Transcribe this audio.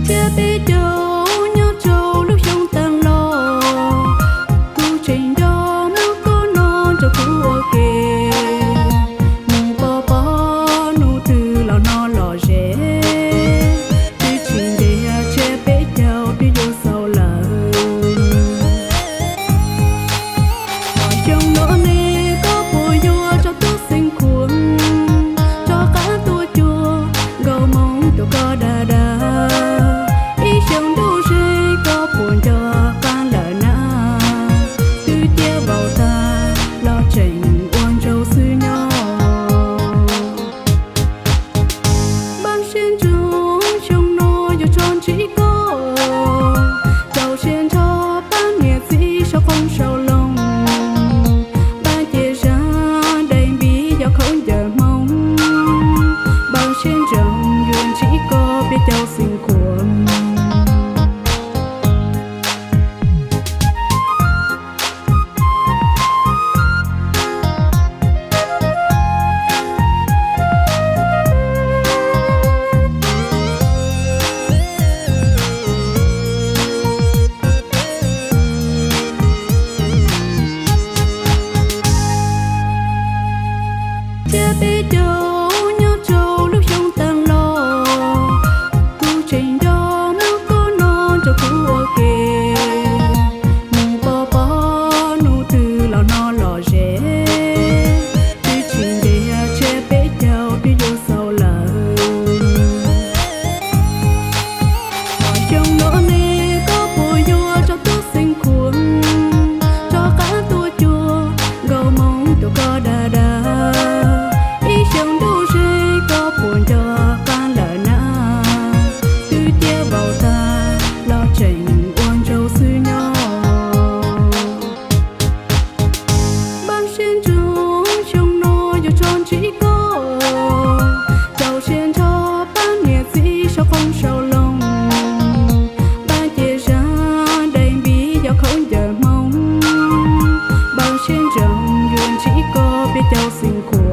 Thiab peb caug nyob rau lub xyoo tag los, kuv tseem nco muab koj no rau kuv ua ke. Mus pov pob hnub twg los no lom zem, twb tsis ntev tshiab peb caug twb yuav xaus lawm. Xyoo no ne koj puas yuav rov tuaj xeev Khuam, rov qab tuaj cuag nkauj Hmoob tus koj dag dag. Ib xyoo ntuj ze koj puas nco qab lawm na, twb ciaj vau tag los tseem ua ntsaug xwb nyob. Npaj siab ntsoov xyoo no yuav tso ntsib koj, rau siab nrho pab niam txiv sau qoob sau loo, npaj cia zaj dai npib yog khaub ncaws Hmoob, npaj siab ntsoov yuav ntsib koj peb caug xeev Khuam. Thiab peb caug nyob rau lub xyoo tag los, kuv tseem nco muab koj no rau kuv ua ke. Mus pov pob hnub twg los no lom zem, twb tsis ntev tshiab peb caug twb yuav xaus lawm. Xyoo no ne koj puas yuav rov tuaj xeev Khuam, rov qab tuaj cuag nkauj Hmoob tus koj dag dag. Ib xyoo ntuj ze koj puas nco qab lawm na, twb ciaj vau tag los tseem ua ntsaug xwb nyob. Npaj siab ntsoov xyoo no yuav tso ntsib koj, rau siab nrho pab niam txiv sau qoob sau loo, npaj cia zaj dai npib yog khaub ncaws Hmoob, npaj siab ntsoov yuav ntsib koj peb caug xeev Khuam.